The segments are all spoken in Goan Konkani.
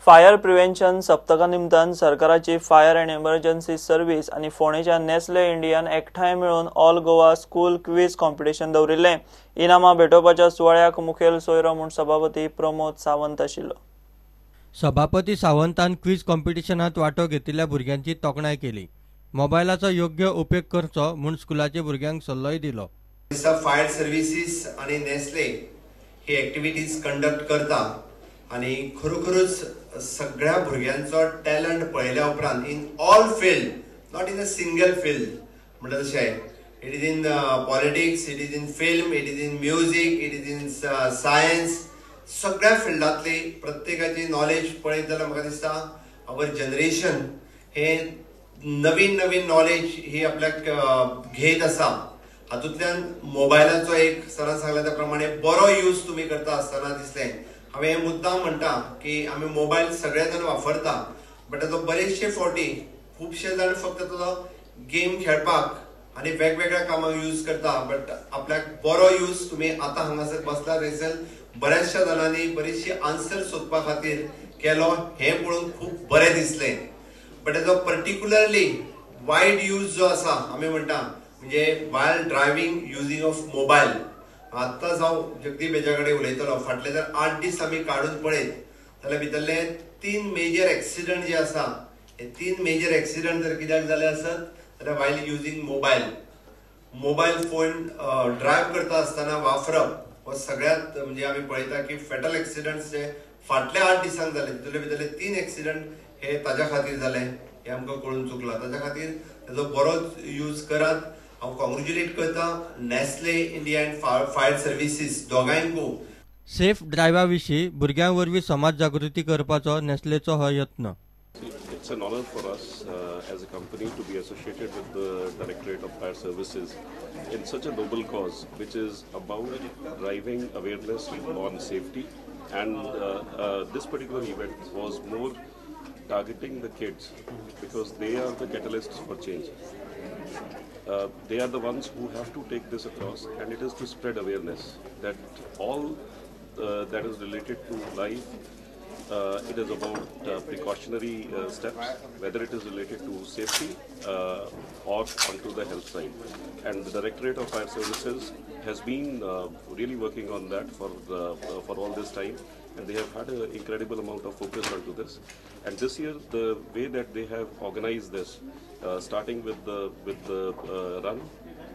फायर प्रिव्हेन्शन सप्तका निमतान सरकाराची फायर अँड इमर्जन्सी सर्व्हिस आनी फोंडेच्या नेस्ले इंडियान एकठांय मेळून all Goa school quiz competition दवरिल्लें. इनामां भेटोवपाच्या सुवाळ्याक मुखेल सोयरो म्हूण सभापती प्रमोद सावंत आशिल्लो. सभापती सावंतान क्वीज कॉम्पिटिशनात वांटो घेतिल्ल्या भुरग्यांची तोखणाय केली. मोबायलाचो योग्य उपेग करचो म्हूण स्कुलाच्या भुरग्यांक सल्लोय दिलो. फायर सर्व्हिसीस आनी नेस्ले ही एक्टिविटीज कंडक्ट करता आनी खरोखरच सगळ्या भुरग्यांचो टॅलंट पळयल्या उपरांत in all field, not in a single field म्हणटा तशें it is in politics, it is in film, it is in music, it is in science, सगळ्या फिल्डांतली प्रत्येकाची नॉलेज पळयत जाल्यार म्हाका दिसता our generation हे नवीन नवीन नॉलेज ही आपल्याक घेत आसा. हातूंतल्यान मोबायलाचो एक सरान सांगला त्या प्रमाणे बरो यूज तुमी करता आसतना दिसलें. हांवें हें मुद्दाम म्हणटा की आमी मोबायल सगळे जाण वापरता, बट ताचो बरेचशे फावटी खुबशे जाण फक्त ताचो गेम खेळपाक आनी वेगवेगळ्या कामाक यूज करता, बट आपल्याक बरो यूज तुमी आतां हांगासर बसला थंयसर बऱ्याचशा जाणांनी बरीचशी आन्सर सोदपा खातीर केलो हें पळोवन खूब बरें दिसलें. बट ताचो पर्टिक्युलरली वायट यूज जो आसा आमी म्हणटा म्हणजे while driving using of mobile. आत्ताच हांव जगदीप हेज्या कडेन उलयतलो, फाटले जर 8 दीस आमी काडून पळयत जाल्यार भितरले 3 मेजर एक्सिडंट जे आसा हे 3 मेजर एक्सिडंट जर कित्याक जाले आसत जाल्यार while using mobile, mobile phone drive करता आसतना वापरप हो सगळ्यांत म्हणजे आमी पळयता की फेटल एक्सिडंट्स जे फाटल्या 8 दिसांक जाले तितूंतले भितरले 3 एक्सिडंट हे ताज्या खातीर जाले हें आमकां कळून चुकलां. ताज्या खातीर ताजो बरोच यूज करात. हांव कॉंग्रेच्युलेट करता Nestle India and fire services दोगांयकू. Safe ड्रायव्हा विशीं भुरग्यां वरवीं समाज जागृती करपाचो नेस्लेचो हो यत्न. It's an honor for us as a company to be associated with the Directorate of Fire Services in such a noble cause, which is about driving awareness on safety. And this particular event was more targeting the kids because they are the catalysts for change. They are the ones who have to take this across, and it is to spread awareness that all that is related to life, it is about precautionary steps, whether it is related to safety or onto the health side. And the Directorate of Fire Services has been really working on that for all this time, and they have had an incredible amount of focus onto this. And this year, the way that they have organized this, starting with the run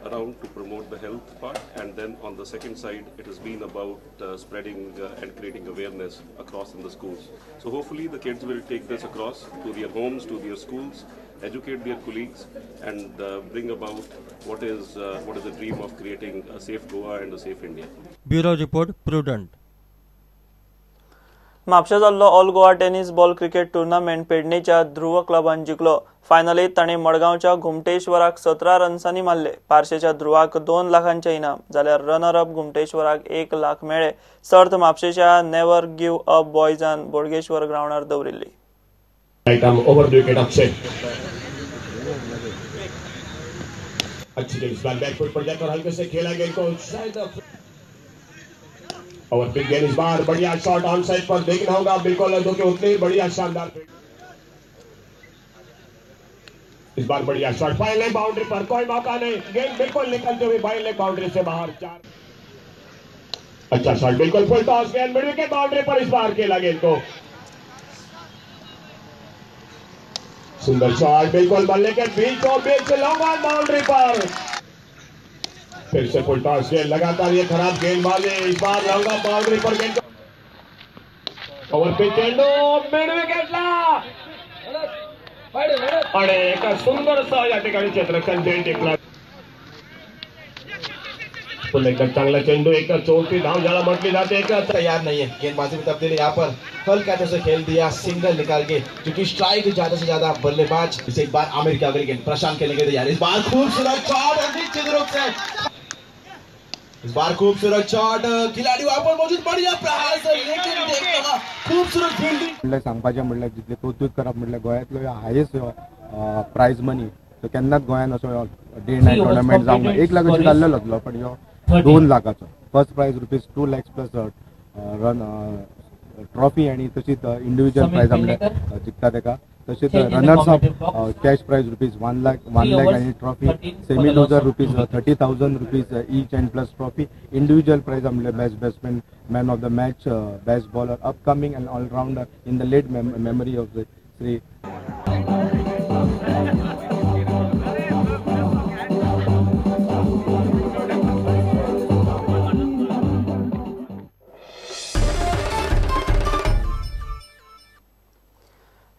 around to promote the health part, and then on the second side it has been about spreading and creating awareness across in the schools. So hopefully the kids will take this across to their homes, to their schools, educate their colleagues, and bring about what is the dream of creating a safe Goa and a safe India. Bureau Report, Prudent. म्हापशा जाल्लो all Goa tennis ball cricket tournament पेडणेच्या Dhruv क्लबान जिखलो. फायनलीत तांणी मडगांवच्या घुमटेश्वराक 17 रन्सांनी मारले. पार्शेच्या ध्रुवाक 2 लाखांचे इनाम जाल्यार रनर अप घुमटेश्वराक 1 लाख मेळ्ळे. सर्त म्हापशेच्या नेव्हर गिव्ह अप बॉयजान बोडगेश्वर ग्रावंडार दवरिल्ली. और फिर गेंद इस बार बढ़िया शॉट ऑन साइड पर देखना होगा, बिल्कुल जो कि उतने ही बढ़िया शानदार। इस बार बढ़िया शॉट फाइन लेग बाउंड्री पर, कोई मौका नहीं, गेंद बिल्कुल निकलते हुए फाइन लेग बाउंड्री से बाहर। 4 अच्छा शॉट, बिल्कुल फुल टॉस गेंद मिड विकेट बाउंड्री पर इस बार खेला गेंद को। सुंदर शॉट बिल्कुल बल्ले के बीचों बीच लॉन्ग ऑन बाउंड्री पर, फिर से फुल टॉस गेंद, लगातार ये खराब गेंदबाजी, इस बार लॉन्ग ऑन बाउंड्री पर गेंद, ओवर पिच चेंडू मिड विकेटला आणि एका सुंदरसा या ठिकाणी क्षेत्ररक्षण चेंडू टिकला. पुन्हा एकदा चांगला चेंडू, एक चौथी धाव ज्याला म्हटली जाते. एक तैयार नहीं है गेंदबाजी में तब्दीली, यहाँ पर हल्का जैसे खेल दिया सिंगल निकाल के, क्योंकि स्ट्राइक ज्यादा से ज्यादा बल्लेबाज। इसे एक बार आमिर की अगली गेंद प्रशांत खेलने के तैयार, इस बार खूबसूरत शॉट निश्चित रूप से, इस बार खूबसूरत शॉट, खिलाड़ी वहां पर मौजूद, बढ़िया प्रहार से, लेकिन देखना खूबसूरत फील्डिंग। म्हणल्यार सांगपाचें म्हणल्यार जितलें कौतूक करप म्हणल्यार गोंयांतलो हायेस्ट प्रायज मनी तो केन्नाच गोंयांत असो डे नायट टुर्नामेंट जावंक ना. 1 लाखाचो जाल्लेलो आसलो, पण ह्यो 2 लाखाचो first prize ₹2 lakhs plus run trophy आनी तशीच इंडिव्हिज्युअल समीर प्रायज म्हणल्यार पेडणेकर. जिखता तेका. तशेंच Change in the runners up commentary box. Cash prize rupees 1 lakh, 1 Three lakh overs, आनी trophy, 13 for semi the loss loser of rupees two wickets. 30,000 rupees each and plus trophy. Individual prize म्हणल्यार best batsman, man of the match, best bowler, upcoming and allrounder in the late memory of the Shri.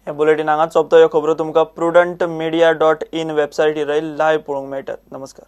हे बुलेटीन हांगाच सोंपता. ह्यो खबरो तुमकां prudentmedia.in वेबसायटीर लायव्ह पळोवंक मेळटात. नमस्कार.